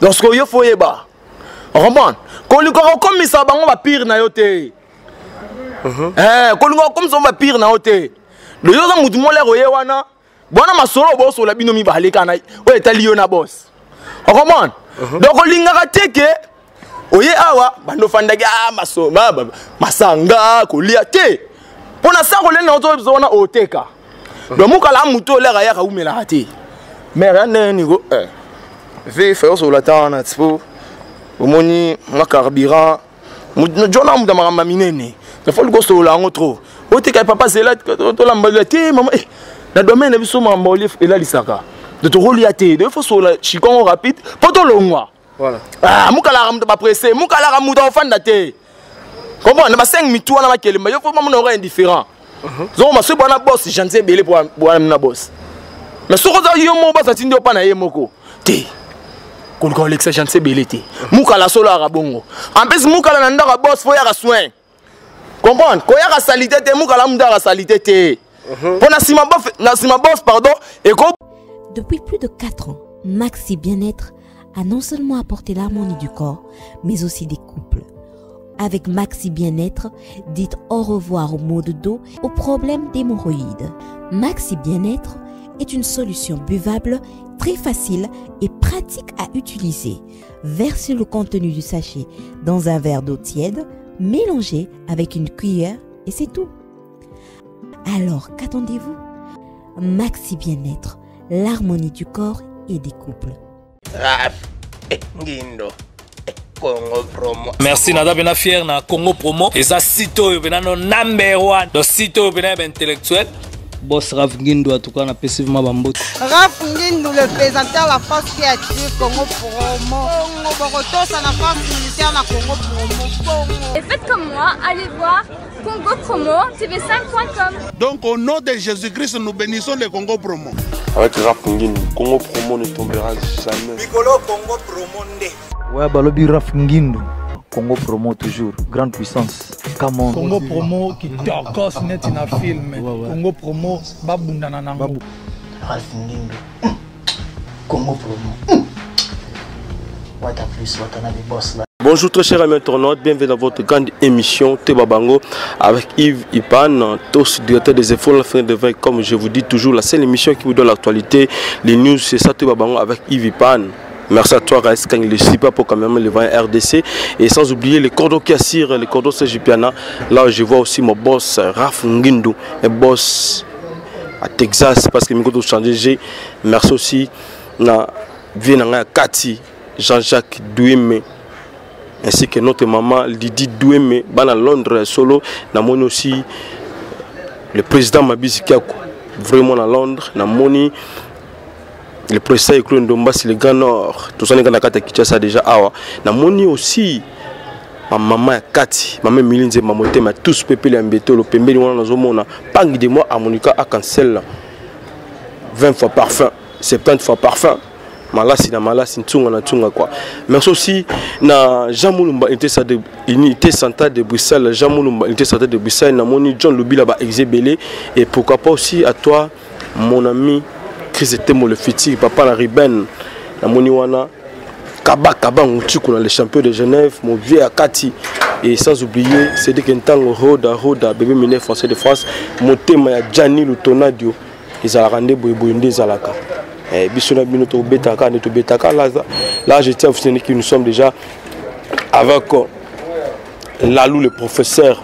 Donc sikoyo yo fo oyeba ocomprendre kolinga kokomisa bango bapire na yo te. Kolinga kokomisa bango bapire na yo te. Donc yo oza motu molere oye wana bwana masolo bosola bino mibale kana oyo etali yo na boss, ocomprendre? Donc olingaka te ke oye awa bando ofandaki masanga kolia te, mpo na sa kolia na ozo wana oteka. Donc mokala motu oleka yaka umelaka te mare ya ndenge niko ve fayo osola ta wana ti po omoni mwa carburant jona moto ya makambo ya minene fo luka osolola yango trop. Oteka papa zela tolamba te mama na domaine na biso makambo elalisaka de tokolia te. Donc faut solola chikongo rapide mpo tolongwa. Ah, mokalaka moto bapresse, mokalaka moto akofanda te, comprendre na ba 5 mitu wana makelemba yo fo mamona oka indifférent. Zokoma soki bwana boss gentil ebele po bwana na boss, mais soki oza yo moko boss atindi yo mpa na ye moko te, koluka kolekisa gentil ebele te. Mokala solo aka bongo. En plus mokala na ndako ya boss fo yaka soin, comprendre, koyaka salite te. Mokala mutu aka salite te mpo na nsima boss, na nsima boss pardon eko. Depuis plus de 4 ans, Maxi Bien-être a non seulement apporté l'harmonie du corps, mais aussi des couples. Avec Maxi Bien-être, dites au revoir aux maux de dos, aux problèmes d'hémorroïdes. Maxi Bien-être est une solution buvable très facile et pratique à utiliser. Versez le contenu du sachet dans un verre d'eau tiède, mélangez avec une cuillère et c'est tout. Alors, qu'attendez-vous? Maxi Bien-être, l'harmonie du corps et des couples. Raf Ngindo Congo Promo. Merci, naza mpena fier na Congo Promo. Eza site oyo mpena no number one, donc site oyo mpena ya baintellectuel. Boss Raf Ngindu, en tout cas, napesi vraiment bambote. Raf Ngindu, le présenteur, la force qui attire Congo Promo. Congo Borotosa, la force militaire, la Congo Promo. Congo. Et faites comme moi, allez voir Congo Promo TV5.com. Donc au nom de Jésus-Christ, nous bénissons le Congo Promo. Avec Raf Ngindu, Congo Promo ne tombera jamais. Mikolo Congo Promo nde. Ouais, balobi Raf Ngindu. Congo Promo toujours, grande puissance. Come on. Congo Promo qui tokos neti na film. Ouais. Congo Promo babundana nango. Ralph Ngindu. Congo Promo. What a plus, what a boss là. Bonjour très chers amis internautes, bienvenue dans votre grande émission Teba Bango avec Yves Ipan, tous directeur des infos, la fin de veille, comme je vous dis toujours, la seule émission qui vous donne l'actualité, les news, c'est ça Teba Bango avec Yves Ipan. Merci à toi Raïs Kang, le super pour quand même le vaillant RDC. Et sans oublier les cordons qui assurent, les cordons Serge Piana. Là je vois aussi mon boss Raf Ngindu, un boss à Texas parce que Mikoto changé G. Merci aussi na vie na Kati Jean-Jacques Douémé ainsi que notre maman Lydie Douémé bana Londres solo. Namoni aussi le président Mabisi Kiako vraiment à Londres. Namoni le président Eklo Ndombasi le Grand Nord, tout ça na kati ya Kinshasa déjà awa. Namoni aussi ma maman ya Kati, mama Emilie Nzemba motema tous pepele ya mbetolo pembeni wana nazomona pangi de moi harmonica a cancel 20 fois parfum, 70 fois parfum, malasi na malasi, ntunga na ntunga quoi. Merci aussi na Jean Moulumba, unité centrale de Bruxelles. Jean Moulumba, unité centrale de Bruxelles. Namoni John Lubila ba exébélé, et pourquoi pas aussi à toi mon ami Chris Temo le futur papa na Ruben. Namoni wana Kaba Kaba Ngutiku na le champion de Genève, mon vieux Akati, et sans oublier Cédric Ntango Roda Roda bébé mineur français de France, motema ya Gianni Lutonadio ezalaka nde boye boye nde ezalaka. Biso na bino tobetaka nde tobetaka. Là, là je tiens à vous signaler que nous sommes déjà avec Lalou le professeur.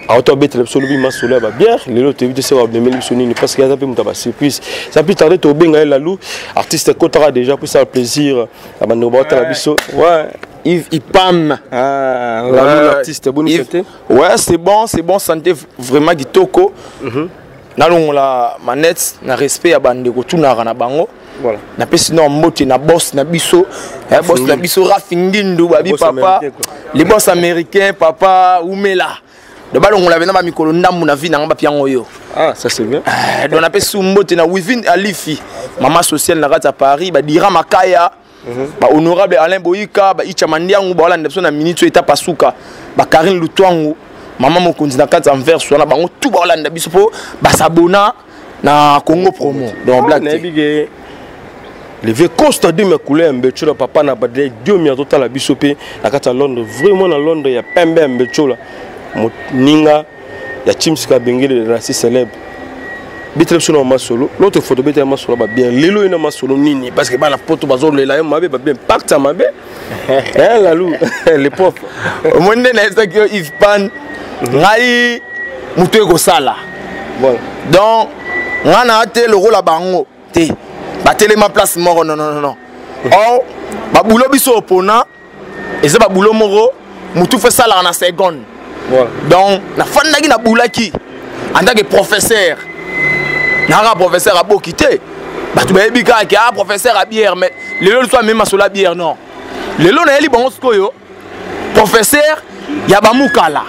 Auto abetela biso lobi masolo ya babière, lelo toyebi te soki abemeli biso nini parce que aza mpe moto ya basurprise. Ça plus tarder tobenga ye Lalou artiste ekotaka déjà pour ça plaisir ya bandeko baotala biso. Ouais, Yves Ipam. Ah, Lalou l'artiste, bonne santé. Ouais, c'est bon, c'est bon, santé vraiment kitoko. Nalongola manette na respect ya bandeko tunaka na bango. Voilà. Napesi na mbote na boss na biso, boss na biso Raf Ngindu babi Boss papa. américain, quoi. Les boss américains papa Oumela. De balongola bena ba mikolo ndambu na vie na ngamba piango yo. Ah, ça c'est bien. Donc napesi mbote na Wivine Alifi, maman sociale na kati ya Paris, ba Dira Makaya. Ba honorable Alain Boyika, ba Icha Mandiangu, ba Hollande biso na minute eta pasuka, ba Karine Lutwangu, maman mokonzi na kati Anvers wana bango tout ba Hollande biso po ba sabona na Congo Promo. Donc Ah, blague. nayebi ke Le vieux Costa Dumi ya couleur ya Mbechola, papa na Badele Diomi azotala biso pe na kati ya Londres, vraiment na Londres ya pembe ya Mbechola, moninga ya Chims Kabengele le raciste célèbre. Betela biso na masolo, l'autre photo betela masolo ba bien. Lelo ina masolo nini parce que bana poto bazolela yo mabe ba bien pacte ya mabe. Hein Lalou, les profs. Omoni nde nayebisaki yo Yves Pan, ngai moto ekosala. Voilà. Donc ngai na te lokola bango te batelema place moko non non non. Or babulo biso opona eza babulo moko motu fo esalaka na seconde. Voilà. Donc nafandaki nabulaki en tant que professeur naka professeur aboki te bato bayebi kaka ke ah professeur ya bière mais lelo liso amemi masolo ya bière non lelo nayeli bango sikoyo professeur ya bamukala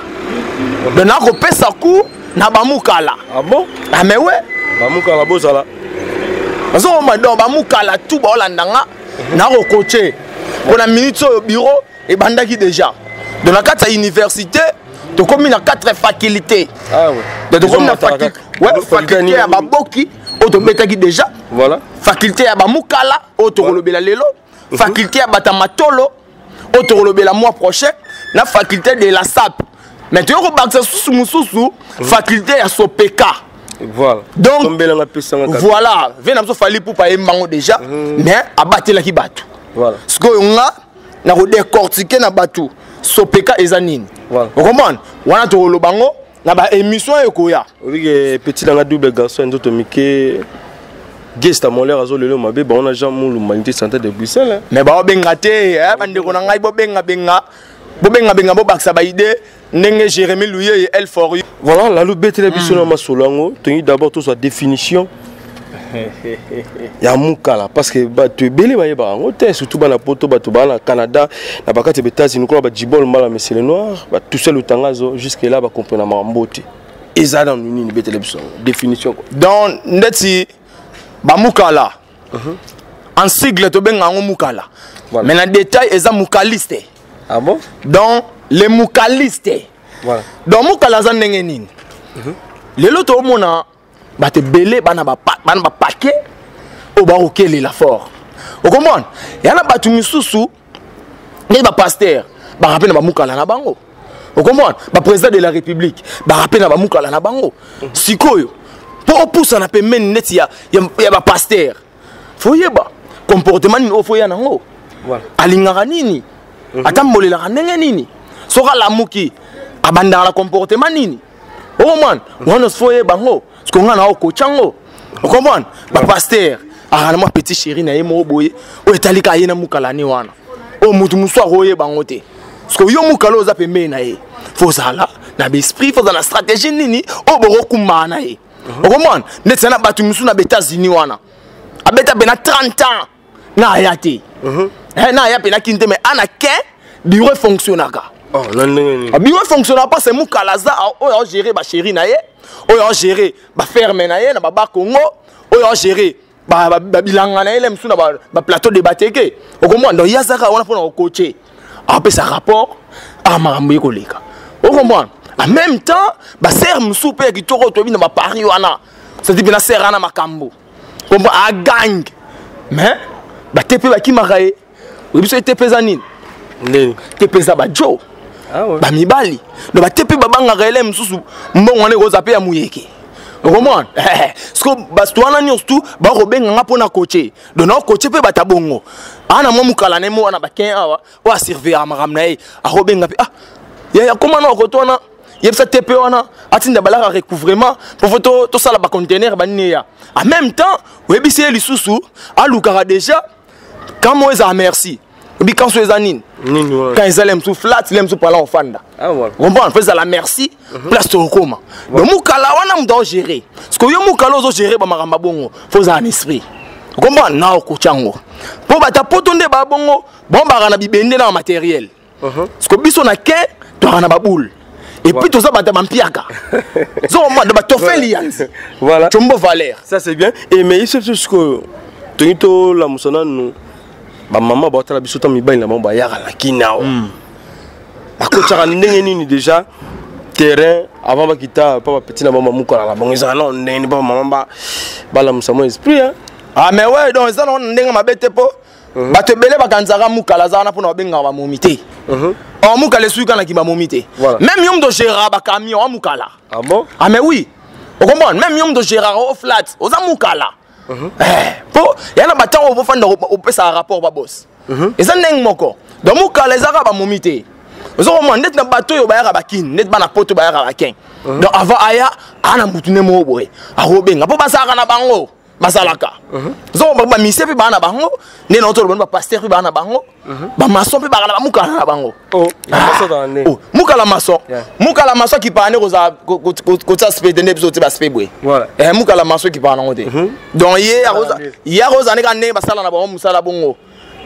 donc nakopesa cours na bamukala. Ah bon? Ah mais ouais. Bamukala bozala. Bazokoma donc bamukala tout baolanda nga nakokoche mpo na minute oyo bureau ebandaki déjà. Donc na kati ya université tokomi na 4 facultés. Ah ouais. Donc tokomi na faculté ya baboki oyo tobetaki déjà. Voilà. Faculté ya bamukala oyo tokolobela lelo. Faculté ya batamatolo oyo tokolobela mois prochain na faculté de la SAP. Mais toyoko bakisa susu mususu faculté ya Sopeka. Voilà. Donc voilà, vena biso Fally Ipupa yembango déjà, mais abatelaki bato. Voilà. Sikoyo nga na ko décortiquer na bato Sopeka eza nini. Voilà. Vous comprenez? Wana tokoloba ngo na ba émission ekoya. Obike petit nanga double garçon ndoto mike guest à Montréal azo lelo mabe ba on a Jean Moulou Humanité Santé de Bruxelles. Hein. Mais ba benga te, hein, bande ko na ngai bo benga benga. Bo benga benga bo bakisa ba idée ndenge Jérémy Louye et El Forio. Voilà, la loupe betela biso na masolo yango, toni d'abord tout sa définition. Ya mukala parce que bato ebele bayebaka yango te, surtout bana poto, bato baa na Canada, na bakati ya États-Unis, kola ba Djibol mbala monsieur le noir, ba tout seul utangazo jusque là ba comprendre makambo te. Eza na nini betela biso yango, définition quoi. Donc ndeti ba mukala. En sigle tobenga yango mukala. Voilà. Mais na détail eza mukaliste. Ah bon? Donc les mukalistes. Voilà. Donc mukala za ndenge nini? Lelo to mona bato ebele bana ba bana ba paquet oyo bakokelela fort. Okomona? Ya na bato misusu nde ba pasteur ba rappel na ba mukala na bango. Okomona? Ba président de la République ba rappel na ba mukala na bango. Sikoyo po opusa na pembeni neti ya ba pasteur. Faut yeba comportement nini oyo faut ya nango. Voilà. Alingaka nini? Atambolelaka ndenge nini? Soki alamuki abandaka na comportement nini? Okomona? Wana faut yeba ngo. Parce que nga na okocha ngo. Okomona? Ba pasteur akana mwa petit chéri na ye moko boye oyo etali ka ye na mukala ne wana. Oyo mutu mosusu akoyeba ngo te. Parce que yo mukala oza pembeni na ye. Faut ozala na ba esprit, faut ozala na stratégie nini oyo bokokumbana na ye. Okomona? Ndeti na bato mosusu na ba États-Unis wana. Abeta pena 30 ans na aya te. Na aya pena kin te mais ana kin bureau fonctionnaka. Oh, na ndenge nini? Ah, bureau fonctionnaka parce que mukala aza oyo a gérer ba chéri na ye, oyo a gérer ba ferme na ye na ba ba Congo, oyo a gérer ba bilanga na ye le mosusu na ba plateau de bateke. Okomona? Donc ye azaka wana mpona kocoacher. Apesa rapport a makambo ye koleka. Okomona? En même temps, ba sœur mosusu mpe ya kitoko toyebi na ba Paris wana. C'est-à-dire na sœur wana makambo. Kombo a gang. Mais ba TP ba kimaka ye. Oyebi soki TP eza nini? Nini? TP eza ba jo. Ah ouais. Ba mibali. Donc ba TP ba bangaka ele mosusu mbongo wana ekozala pe ya muyeke. Okomona? Parce que bato wana nyonso tu bakobenga nga mpona coacher. Donc na coacher mpe bato ya bongo. Ana mwa mokala na ye mo wana bakin awa, oyo asurveillaka makambo na ye. Akobenga mpe, ah, yaya, koma na okoto wana, yebisa TP wana, atinda balaka recouvrement, po fo tosala ba conteneur ba nini ya. En même temps, oyebisi ye lisusu, alukaka déjà, quand moi eza merci. Obi quand so eza nini? Nini wana? Quand eza lemsu flat, lemsu pala ofanda. Ah voilà. Comprendre, fais la merci, place to koma. Donc mukala wana muto o gérer. Parce que yo mukala ozo gérer ba makamba bongo, faut un esprit. Comprendre na okochango. Po bata poto nde ba bongo, bombaka na bibende na matériel. Parce que biso na kin, to na ba boule. Et puis toza bata ba mpiaka. Zo moi de ba tofelians. Voilà. Chombo Valère. Ça c'est bien. Et mais ici ce que tonito la musana nous ba maman ba tala biso ta mibali na bango ba yaka na kinao. Ba kochaka ndenge nini déjà terrain avant ba kita pa ba petit na bango mukala na bango ezala na ndenge ba maman ba ba la musamo esprit hein. Ah mais ouais, donc eza na ndenge mabe te po bato ebele bakanzaka mukala aza wana mpona babengaka bamomi te. Or mukala esuki kaka na kibamomi te. Même yo moto ogéraka bacamion a mukala. Ah bon? Ah mais oui, ocomprendre, même yo moto ogéraka o flat oza mukala. Po ya na batango obofanda opesaka rapport babos, eza ndenge moko. Donc mukala eza kaka bamomi te. Ozokomona ndeti na bato oyo bayaka bakini, ndeti bana poto bayaka bakin. Donc avant aya, aa na mutu nde moko boye akobenga mpo basalaka na bango, basalaka. Ozokomona bamisie mpe baa na bango nde na otoloba, bapasteur mpe baa na bango, bamaçon mpe baka na bamukala na bango. Oh, mukala maçon, mukala maçon akipaka nde kozala kotia spe te, nde biso otie baspe boye. Mukala maçon ekipaka nango te. Donc ye akozala nde kaka ndenge basala na bango mosala bongo,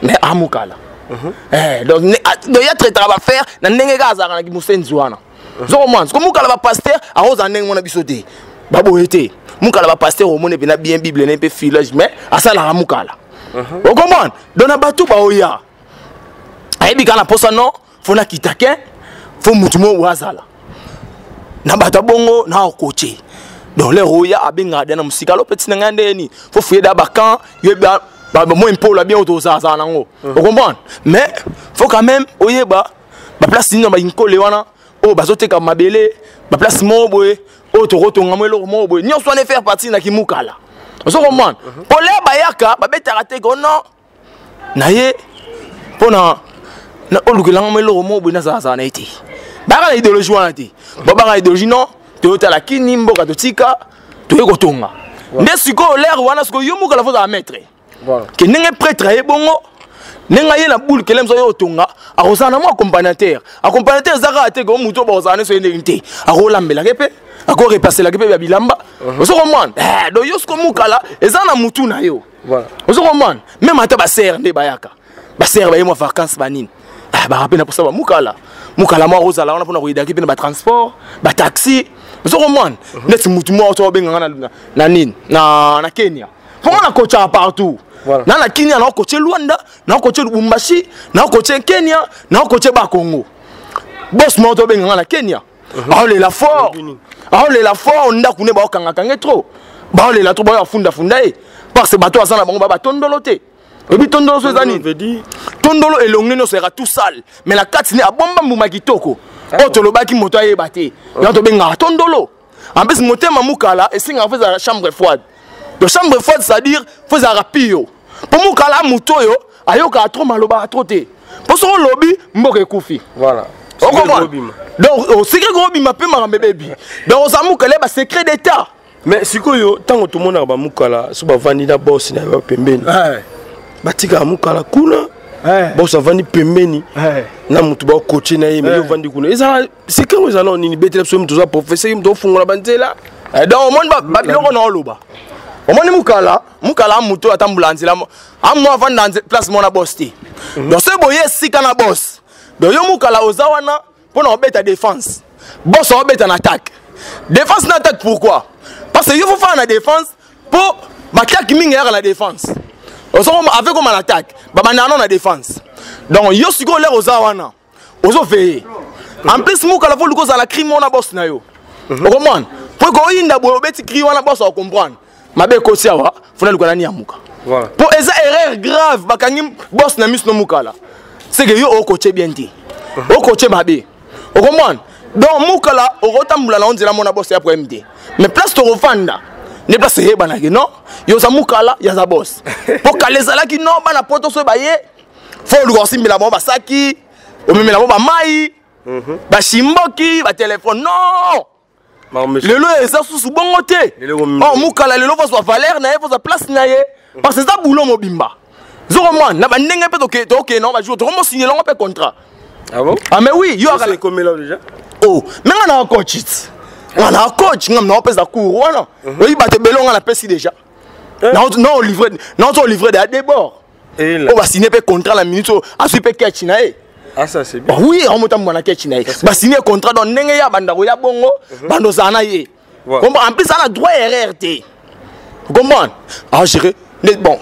mais amukala. Donc ye atraitaka baaffaire na ndenge kaka azalaka na mosenzi wana. Ozokomona siko mukala bapasteur akozala ndenge mona biso te, baboye te. Mukala bapasteur omoni mpena bien bible ne mpe filage, mais asalaka mukala, okomona. Donc na bato baoya ayebi kaka na posa non, fo nakita ke fo mutu moko boye azala na bato ya bongo na okoche. Donc lere oya abengaka da na mosika alo peti na ngai ndeni fo fuye da bacan yoyeba moi mpola bien oyo tozalazala nango, ocomprendre. Mais faut quand même oyeba baplace nini na bainkole wana oyo bazoteka mabele, baplace moko boye oyo tokotonga mo eloko moko boye. Nyonso wana efaire partie na kimukala, ozo comprendre. Pole bayaka babetaka te ko non na ye mpona olukelanga mo eloko moko boye, nazalazala na ye te. Bayaka na idéologie wana te, babanga idéologie non, toyotala kini mboka totika toye kotonga nde sikoyo. Lere wana sikoyo yo mukala fozala maître ke ndenge prêtre aye bongo, ndenge aye na boule kele moso oyo otonga, akozala na mwa accompagnateur. Accompagnateur eza kaka te ko motu oyo bakozala nyonso ye ndenge te, akolambelaki mpe akorepaselaki mpe ya bilamba, ozo comprendre. Donc yo siko mukala eza na mutu na yo, ozo comprendre. Même ata basere nde bayaka, basere baye mwa vacance banini, baka mpe na posa bamukala. Mukala moko akozala wana mpona koyedaki mpe na batransport, bataxi, ozo comprendre. Neti mutu moko to obenganga na nini na Kenya, mpo nga nakotchaka partout na Kenya, nakocoacher Luanda, nakocoacher Lubumbashi, nakocoacher Kenya, nakocoacher Bakongo. Bos moko tobenganga na Kenya, aolela fort, aolela fort, ndako nde baokangaka nge trop, baolela trop, baoyo afundafunda ye parce que bato aza na bango ba batondolo te. Ebi tondolo so eza nini? Tondolo elongi nyonso yaka tout sale, mais na kati ne abomba mbuma kitoko oyo tolobaki moto ayeba te, yango tobengaka tondolo. En plus motema mukala esengaka fo ezalaka chambre froide. Donc chambre froide, c'est-à-dire fo ezalaka pio, mpo mukala moto oyo ayokaka trop, malobaka trop te, mpo soki olobi mboka ekufi. Okomona, donc secret kobima mpe makambo ebebi. Donc oza mukala ya basecret d'état. Mais sikoyo ntango tomonaka bamukala so bavandi na bosi na yo pembeni, batikaka mukala kuna, bosi avandi pembeni na motu bakoche na ye, mais yo ovandi kuna, ezala sekango ezala nini? Betela biso, moto oza professeur, moto ofungola banzela. Donc omoni babiloko na oloba, omoni mukala, mukala moto atambola nzela amo avanda place moko na bos te. Donc soki boye esika na bos, donc yo mukala oza wana mpona obeta défense, bos aobeta na attaque. Défense na attaque, pourquoi? Parce que yo fo fana na défense, mpo baattaque mingi eyaka na défense. Ozokoma avec koma na attaque, babandaka nano na défense. Donc yo sikoyo lere oza wana ozoveille. En plus mukala fo luka ozala crime wana bos na yo, okomona po ekoyinda boye, obeti cri wana, bos akocomprendre mabe ekoti awa, fona luka nani amuka, mpo eza erreur grave. Bakangi bos na miso no mukala, seke yo okoche bien te, okoche mabe, okomona. Donc mukala okotambola na nzela mona bos ya problème te, mais place tokovanda nde place eyebanaki non, yo oza mukala, yaza bos, mpo kala ezalaki non, bana poto soki baye fo oluka osimbela bango basaki, omemela bango bamai, bashimboki, batelefone. Non, lelo eza susu bongo te. Or mukala lelo fozwa valeur na ye, fozwa place na ye, parce que eza boulot mobimba, zokomwana na bandenge mpe tokende nango bajour tokomosignela yango mpe contrat. Ah bon? Ah mais oui, yo akala ekomela déjà. Oh, mais nga na coach it. Nga na coach, nga na pesa cours wana. Oyi bato ebele nga na pesi déjà. Na na livrer, na to livrer de débord. Oyo basigne mpe contrat na minute oyo azwi mpe ketch na ye. Ah, ça c'est bien. Bah oui, amotambola na ketch na ye. Basigne contrat, donc ndenge ya bandako ya bongo, bando ozala na ye. En plus ana droit erreur te. Comprendre? Ah gérer bon.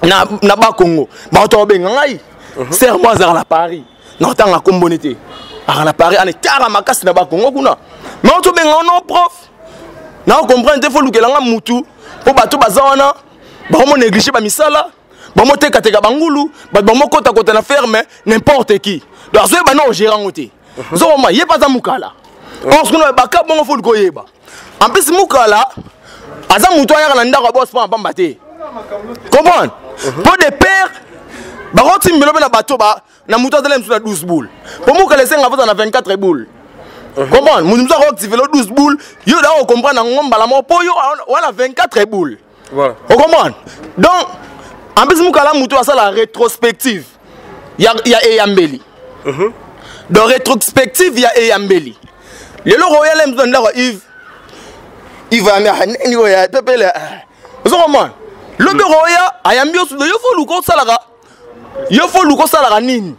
Na ba Congo, bato babenga ngai. Sœur moi azala na Paris. Na otanga kombo ne te. Aka na Paris ana tara makasi na ba Congo kuna. Mais oto benga non prof. Na comprendre te, faut lukela nga mutu po bato baza wana. Bakomo négliger bamisala, bamotekateka bangulu, bato bamokotakota na ferme n'importe qui. Donc azoyeba na ogérer yango te. Ozokoma ye mpe aza mokala. Or sikoyo baka bongo fo luka oyeba. En plus mokala aza moto ayaka na ndako ya boss mpo pamba te. Comprendre? Mpo de père bakotimbelo mpe na bato ba na moto azala mosusu na 12 boule. Mpo mokala esenga fota na 24 boule. Comprendre? Moto mosusu akoactive lo 12 boule, yo da okomprendre yango mbala moko mpo yo wana 24 boule. Voilà. Okomprendre? Donc en plus mokala moto asala rétrospective ya, ya eyambeli. Donc rétrospective ya eyambeli. Lelo koyala mosusu na ndako ya Yves. Yves ayambi ah, nini oyo ya pepele. Ozo comprendre? Lobi okoya ayambi yo sudo yo fo luka osalaka yo fo luka osalaka nini?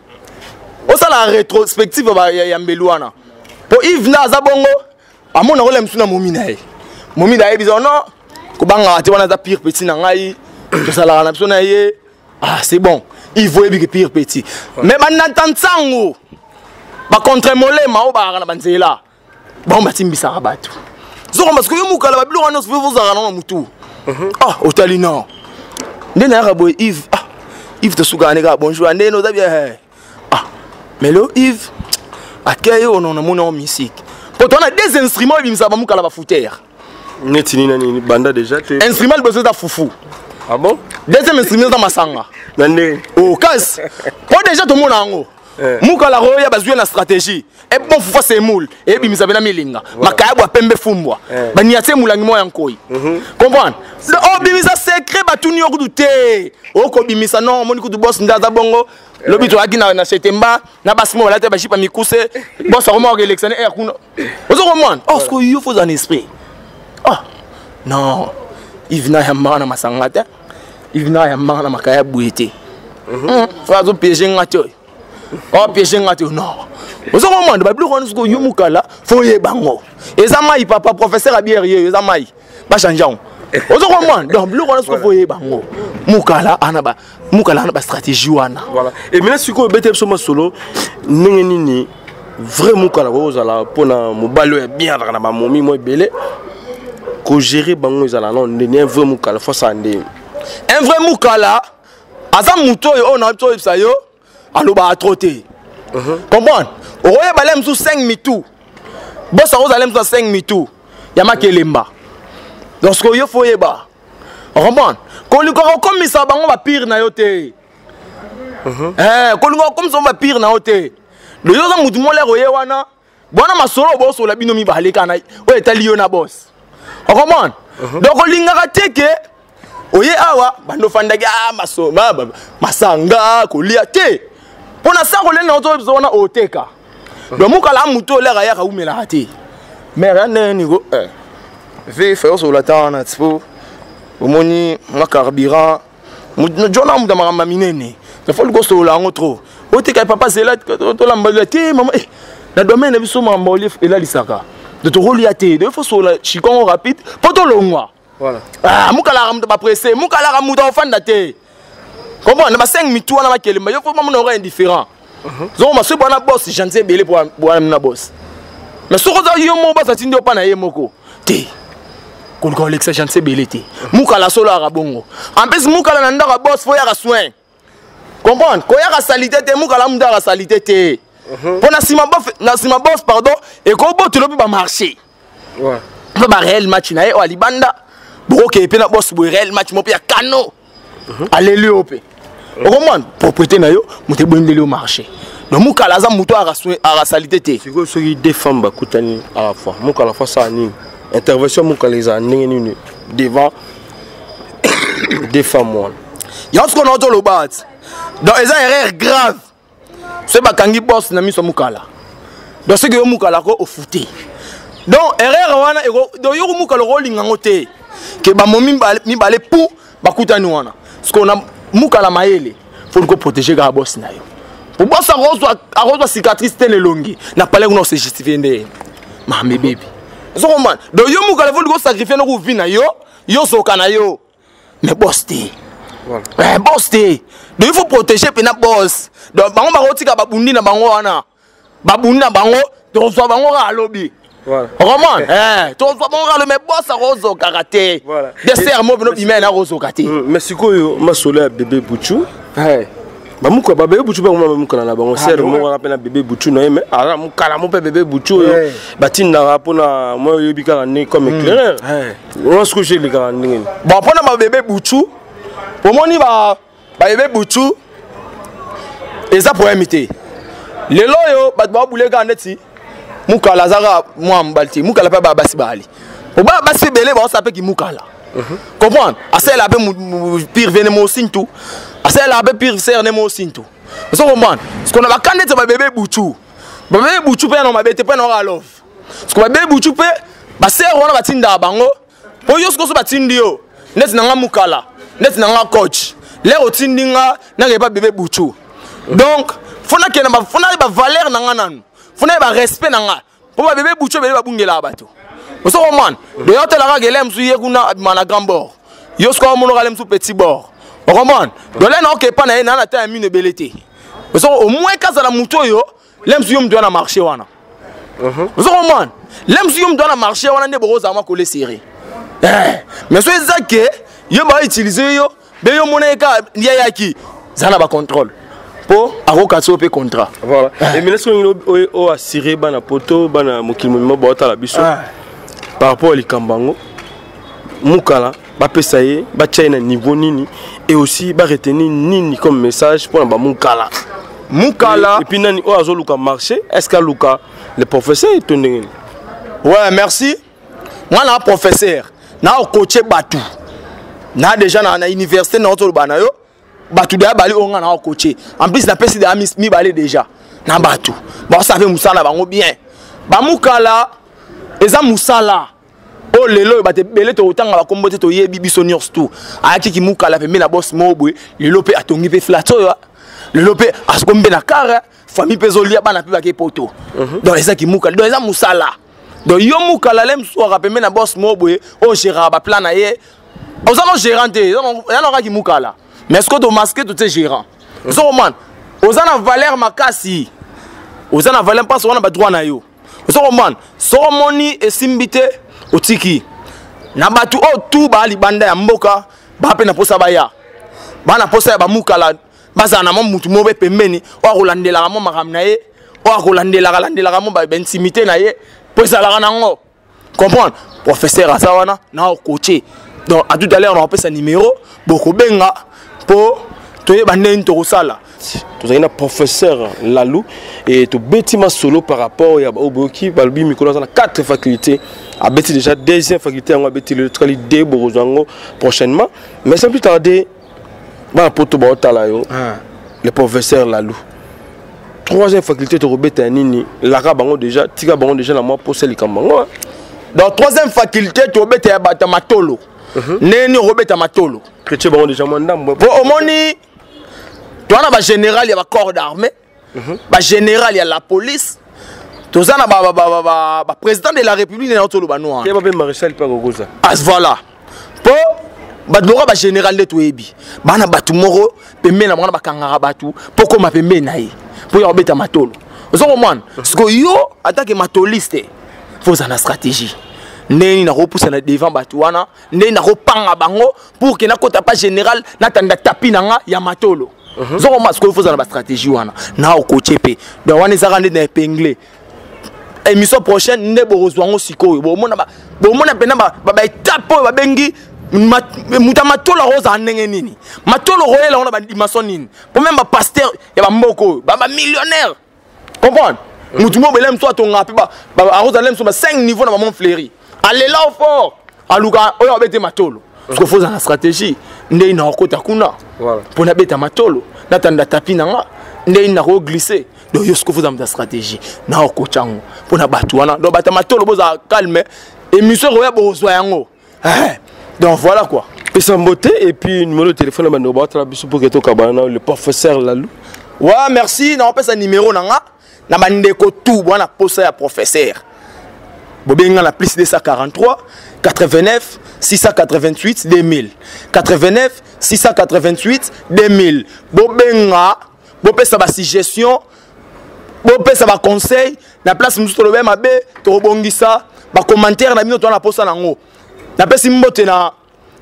Osalaka rétrospective ya eyambeli wana. Po Yves nda aza bongo amona kolela mosusu na momi na ye. Momi na ye biso non kobangaka te wana aza pire petit na ngai tosalaka na biso na ye. Ah c'est bon. Yves oyebi ke pire petit. Mais bananta nsango bacontre molema oyo bakaka na banzela bango batimbisaka bato. Zoko parce que yo mokala babiloko wana nyonso ozalaka nango na motu. Ah otali non. Nde nayaka boye Yves, ah Yves tosukaka ne kaka bonjour nde oza bien. Ah mais lo Yves akei oyo namoni yango musique. Po toza na deux instruments ebimisaka bamokala bafutere. Neti nini na nini banda déjà te. Instrument liboso eza fufu. Ah bon? Deuxième instrument eza masanga. Na ndenge. Oh kasi po déjà tomona yango. Mukala roya bazwi na stratégie. E bon fufu semoule, ebimisa bena milinga. Makaya bwa pembe fumbwa. Baniatie mulangi moya nkoi. Comprendre? Donc obimisa secret batuni yo kutu te. Okobimisa non, moni kutu boss ndaza bongo. Lobi toyaki na Chetemba, na basi mo balata ba jipa mikuse. Boss akoma koelekisa ne air kuna. Ozo comprendre? Oh, ce que yo faut en esprit. Ah. Non. Yves na yamba na masanga te. Yves na yamba na makaya boye te. Frère azo piéger nga te. Oh piéger nga te non. Ozo comprendre ba biloko wana siko yo mukala faut yeba ngo. Eza mai papa professeur abier ye eza mai. Ba changer ngo. Ozo comprendre? Donc biloko wana siko faut yeba ngo. Mukala ana ba mukala ana ba stratégie wana. Voilà. Et maintenant siko bete biso masolo ndenge nini vrai mukala ko ozala pona mobali oyo bien azalaka na ba momi mo ebele ko gérer bango ezala non ndenge un vrai mukala faut ça ndenge. Un vrai mukala aza moto oyo oyo na biso oyebisa yo alobaka trop te. Comprendre? Okoyeba le mosusu 5 mitu. Boss akozala le mosusu na 5 mitu ya makelemba. Donc ce que yo faut oyeba. Comprendre? Kolinga kokomisa bango ba pire na yo te. Kolinga kokomisa bango ba pire na yo te. Le yo za mutu mole roye wana bwana masolo bosola bino mibale kana oyo etali yo na boss. Comprendre? Donc olingaka te ke oye awa bando fandaki ah maso ma, ba, masanga kolia te. Pona sa kolia na ozo biso wana oteka. Donc mukala mutu olera ya kaumelaka te. Mais rien ne niko ve faire sur la tana tipo omoni ma carburant jona mutu makambo minene. Il faut ko solola yango trop. Oteka papa zela tolamba te mama na domaine na biso makambo elalisaka. De to rolia te, il faut solola chikongo rapide po tolongwa. Voilà. Ah, mukala mutu ba pressé, mukala mutu ofanda te. Comprendre ba 5 mitu wana makelemba, yo faut mamona ora indifférent. Zo ma soki bwana boss gentil ebele po bwana na boss. Mais soki oza yo moko boss atindi yo pa na ye moko te. Koluka olekisa gentil ebele te. Mukala solo aka bongo. En plus mukala na ndako ya boss faut yaka soin. Comprendre? Koyaka salité te, mukala mutu aka salité te. Po na sima boss, na sima boss pardon, ekobotelo pe ba marché. Ouais. Pe ba réel match na ye o alibanda. Bokoke pe na boss boye réel match mo pe ya kano. Aleli yo pe. Okomona propriété na yo moto ebwendeli yo marché. Donc mukala aza moto aka soin aka salité te. Sikoyo soki deux femmes bakutani à la fois, mukala fois ça nini? Intervention mukala eza ndenge nini devant deux femmes wana. Yango sikoyo na otoloba ati. Donc eza erreur grave. Soki bakangi boss na miso mukala. Donc soki yo mukala ko ofute. Donc erreur wana eko donc yo mukala ko linga ngo te. Ke ba momi mibale pou bakutani wana. Sikoyo na mukala mayele faut ko protéger ka boss na yo. Po boss akozwa cicatrice te elongi. Na palais kuna se justifier nde. Mame baby. Soko man. Donc yo mukala faut ko sacrifier no ko vie na yo, yo soka na yo. Mais boss te. Voilà. Boss te. Donc il faut protéger pena boss. Donc bango bakotika babundi na bango wana. Babundi na bango, tozwa bango kaka lobi. Okomona eh, tozwa bango kaka mais boss akozokaka te. Dessert mo bino bimene akozoka te. Mm, mais sikoyo masolo ya bébé Buchu. Bamuka ba bébé Buchu bango bamukala na bango sere moko wana mpe na bébé Buchu na ye mais aza mukala mo mpe bébé Buchu oyo batindaka mpona mwa oyebi kaka nde comme mm. éclaireur. Wana sikoyo je elekaka ndenge nini? Bon, mpona ba bébé Buchu omoni ba bayebe butu eza problème te. Lelo oyo bato babule kaka neti mukala aza kaka mwa mobali te, mukala mpe baya basi baali obaya basi ebele baosala mpe kimukala. Comprendre, asalela mpe pire vene mosintu, asalela mpe pire ser ne mosintu. Ozo comprendre parce qu'on a bakanda ete babebe butu, babebe butu mpe yana mabe te mpe na oka love parce que babebe butu mpe basere wana batindaka bango po yo sikoso batindi yo neti na nga mukala, neti na nga coach lere otindi nga nakeba bebe butu. Donc fo nakende, fo nayeba valeur na nga nanu, fo nayeba respect na nga mpo babebe butu ebele babungelaka bato. Ozo comprendre, donc yo otalaka kele mosusu ye kuna abima na grand bord, yo sikoyo omonaka le mosusu petit bord. Ocomprendre, donc le na okepa na ye na na ta ya mino ebele te. Ozo au moins kazala motu oyo le mosusu yo motu wana marché wana. Ozo comprendre, le mosusu yo motu wana marché wana nde bokozala mwa kole serré. Mais so eza ke yo bautilize yo be yo mona ye kaka yayaki za na bacontrôle mpo akokati yo mpe contrat. Voilà. Et maintenant soki oyo assuré bana poto, bana mokili mobima baotala biso par rapport ya likambo yango, mukala bapesa ye, batia ye na niveau nini et aussi baretenir nini comme message mpona bamukala? Mukala et puis nani oyo azoluka marché, est ce que aluka le professeur to ndenge nini? Ouais, merci. Nga na professeur na okoche bato na déjà na, na université na otoloba na yo bato deya bali oyo nga na okoche. En plus napesi deya mibale déjà na bato baosala mpe mosala na bango bien. Bamukala eza mosala oyo lelo oyo bato ebele tokotanga bakombo te, toyebi biso nyonso tu. Ayaki kimukala pembe na bos moko boye, lelo mpe atongi mpe flat oyo, lelo mpe akomi mpe na kare, famille mpe ezolia, bana mpe bake poto. Donc eza kimukala, donc eza mosala. Donc yo mukala le mosusu aka pembe na bos moko boye oyo géraka baplan na ye, oza no gérant te, ya na kaka kimukala, mais ce que tomasque to te gérant. Ozo komana oza na valeur makasi, oza na valeur mpasi wana badroit na yo. Ozo komana soko omoni esimbi te, otiki na bato oyo tu baa libanda ya mboka, baa mpe na mposa baya, baa na mposa ya bamukala bazala na mwa mutu moko mpe pembeni oyo akolandelaka mwa makambo na ye, oyo akolandelaka landelaka mwa baintimité na ye mpo ezalaka nango. Comprendre, professeur aza wana na okoche. Donc à tout à l'heure nakopesa numéro, bokobenga mpo toyeba ndenge tokosala. Tozali na professeur Lalou et tobeti masolo par rapport ya oyo boyoki balobi mikolo aza na 4 facultés, abeti déjà deuxième faculté yango, abeti lelo tikali de bokozwa yango prochainement. Mais sans plus tarder, bana poto baotala yo, le professeur Lalou, troisième faculté tokobeta ya nini? Laka bango déjà, tika bango déjà na mwa posa likambo yango. Donc troisième faculté tokobeta ya bato ya matolo. Ndenge okobeta matolo? Chrétien bango déjà mwa ndambo. Po omoni toza na bagénéral ya bacorps d'armée, bagénéral ya la police, toza na baprésident de la république nde toloba no wana. Mpe maréchal mpe akokoza. As voilà, mpo bato lokola bagénéral nde toyebi bana bato moko pembeni na bango bakangaka bato mpo koma pembeni na ye mpo ya kobeta matolo. Oza komwana siko yo atake matoliste, fo ozala na stratégie ndenge nakopusa na devant bato wana, ndenge nakopanga bango pour ke nakota pa général, natanda tapi na nga ya matolo. Ozokoma sikoyo fo ozala na bastratégie wana na okotie mpe. Donc wana ezaka nde na épingle émission prochaine nde bokozwa yango. Sikoyo bomona mpena baétape oyo babengi moto ya matolo akozala ndenge nini, matolo okoyela ngo na badimension nini, po meme bapasteur ya bamboka oyo bamillionnaire. Comprendre, motu moko bele mosu atonga mpe akozala mosu ba 5 niveau na bamont Fleury, alela o fort, aluka oyo abete matolo. Parce que faut ozala na stratégie ndenge na okota kuna mpo nabeta matolo, natanda tapi na nga ndenge nakoglisse. Donc yo sikoyo fozala moto ya stratégie na okotya yango mpo na bato wana. Donc bato ya matolo bozala calme, émission ekoya, bozwa yango. Donc voilà quoi. Pesa mbote et puis numéro de téléphone na bandeko baotala biso pour ke tokabana na le professeur Lalou. Ouais, merci. Nakopesa numéro na nga na bandeko tout bwana posa ya professeur, bobenga na plus 243 89 688 2000, 89 688 2000. Bobenga, bopesa basuggestion. Bopesa ba conseil na place mosusu tolobe mabe, tokobongisa ba commentaire na bino, toza na posa nango. Napesi mbote na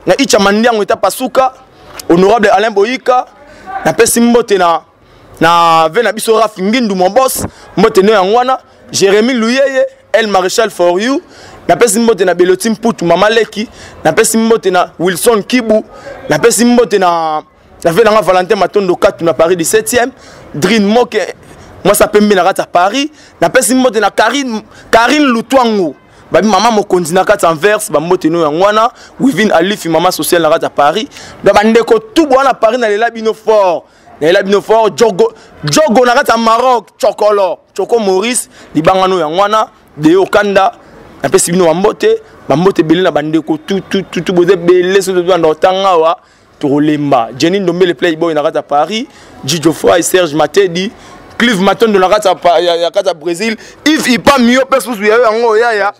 na Icha Mandiango eta pasuka, honorable Alain Boyika. Napesi mbote na na ve na biso Raf Ngindu, mon boss, mbote no yango wana. Jérémy Luyeye, El Maréchal for you. Napesi mbote na Beloti Mputu, mama leki. Napesi mbote na Wilson Kibu. Napesi mbote na na ve nanga Valentin Matondo Katu na Paris 17e, Drin Moke mwasi apembe na kati ya Paris. Napesi mbote na Karine, Karine Lutwangu babi mama mokonzi na kati ya Anvers, bambote no yango wana. Wivine Alifi, mama sociale na kati ya Paris. Donc bandeko tu bwana Paris, nalela bino fort, nalela bino fort. Jogo Jogo na kati ya Maroc, Chokolo Choko Maurice libangano yango wana. Deo Kanda, napesi bino bambote, bambote ebele na bandeko tu tu tu tu, boza ebele. Soki tobanda kotanga awa tokolemba. Jenny Ndombele Playboy na kati ya Paris, Jijo Fry, Serge Matedi, Clive Matondo na kati ya kati ya Brésil, Yves Ipa Mio mpe susu ya yango yaya.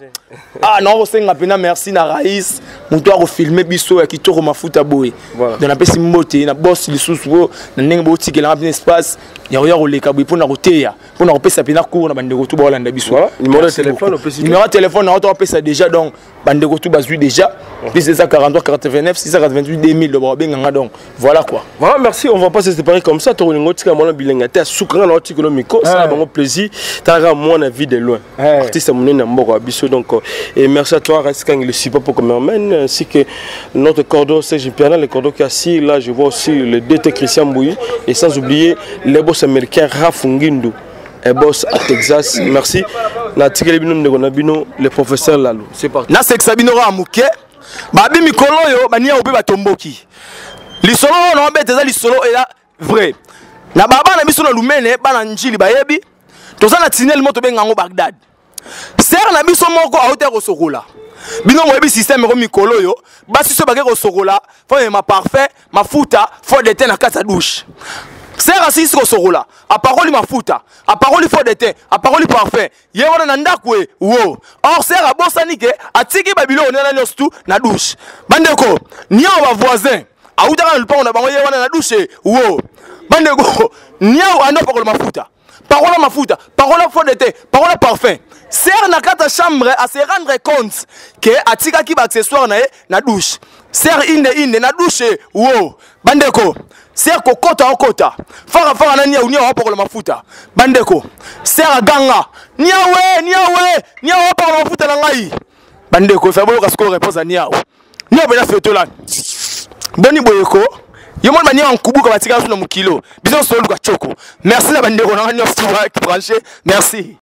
Ah, na kosenga mpena merci na Raïs, moto akofilme biso ya kitoko mafuta boye. Donc napesi mbote na boss lisusu oyo na ndenge botikelanga mpena espace ya koya koleka boye mpona koteya, mpona kopesa mpena cours na bandeko tu baolanda biso. Numéro de téléphone opesi? Numéro ya téléphone na topesa déjà, donc bandeko tu bazwi déjà plus 243 89 688 2000, donc babenganga. Donc voilà quoi. Voilà, merci. On va pas se séparer comme ça. Tokolingo tika mwana bilenga te asukanga na otikolo miko sala bango plaisir. Talaka mwana vie de loin. Artiste monene ya mboka ya biso. Donc et merci à toi Raskang le support pour cameraman, ainsi que notre cordon Serge Piana, le cordon qui est assis là, je vois aussi le DT Christian Bouy et sans oublier les boss américains Raph Ngindu et boss à Texas. Merci. Na tikeli bino ndeko na bino le professeur Lalou. C'est parti. Nasekisa bino kaka moke. Babi mikolo oyo bania ope batomboki. Lisolo oyo na obeta eza lisolo eza vrai. Na baba na biso na Lumene, bana Njili bayebi, toza na tunnel moto benga yango Bagdad. Sœur na biso moko auti kosokola. Bino moyebi système eko mikolo oyo, basi so bake kosokola, faut ma parfum, mafuta, fond de teint na kati ya douche. Sœur asilisi kosokola, apakoli mafuta, apakoli fond de teint, apakoli parfum, ye wana na ndako e wo. Or sœur abosani ke atiki ba biloko nena nyonso tu na douche. Bandeko, niao ba voisin awutaka na lupango na bango, ye wana na douche wo. Bandeko, niao ando apakola mafuta, pakola mafuta, pakola fond de teint, pakola parfum. Sœur na kati ya chambre a se rendre compte ke atikaki ba accessoire na ye na douche. Sœur inde inde na douche wo. Bandeko, sœur kokota okota fara fara na niau, niau apakola mafuta. Bandeko, sœur aganga niawe niawe niau apakola mafuta na ngai. Bandeko, fa boyoka sikoyo réponse ya niau. Niau bena fetola boni boyeko yo moni bania nkubuka batikala so na mokilo biso nyonso toluka choko. Merci na bandeko na nga nyonso branché, merci.